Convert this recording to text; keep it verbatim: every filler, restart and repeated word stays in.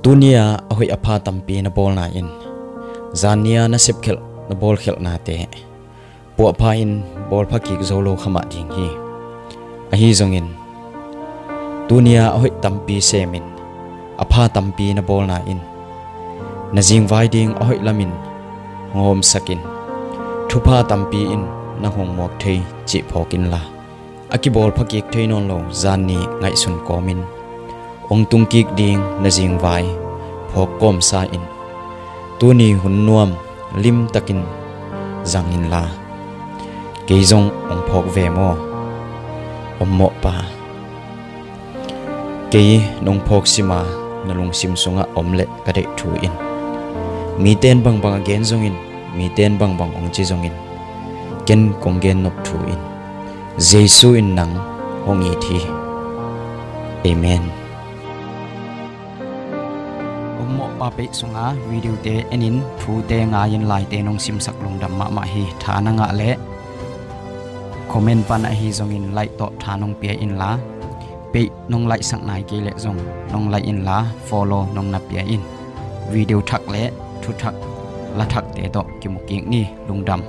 Tuni-a a hoih a pha tampi na bawlna in, zanni-a na sepkhelh na bawlkhelhnate puahpha in bawlpha kik zo lo kha mah ding hi. Ahi zongin tuni-a a hoih tampi semin a pha tampi na bawlna in na zingvai ding a hoih lamin hong hawmsakin thupha tampi in na hong muak thei cih phawk inla, a kibawlpha kik thei nawn lo zanni ngaihsun kawmin hong tung kik ding na zingvai phawk kawmsa in tuni hun nuam limtakin zang inla, kei zong hong phawk ve maw? Om mawhpa, kei nong phawk sima na lungsim sungah om leh ka deih thu in, miten bangbang a gen zongin, miten bangbang hong ci zongin, ken kong gen nop thu in, Jesu in nang hong it hi. Amen. Om mawhpa page sunga videote enin thute ngai-in laite nong simsak lungdam mahmah hi. Tha na ngah leh comment pan ahi zongin like tawh tha nong pia inla, page nong like sak nai kei leh zong nong like inla follow nong na pia in. Video thak leh thuthak la thakte tawh kimu kik ni. Lungdam.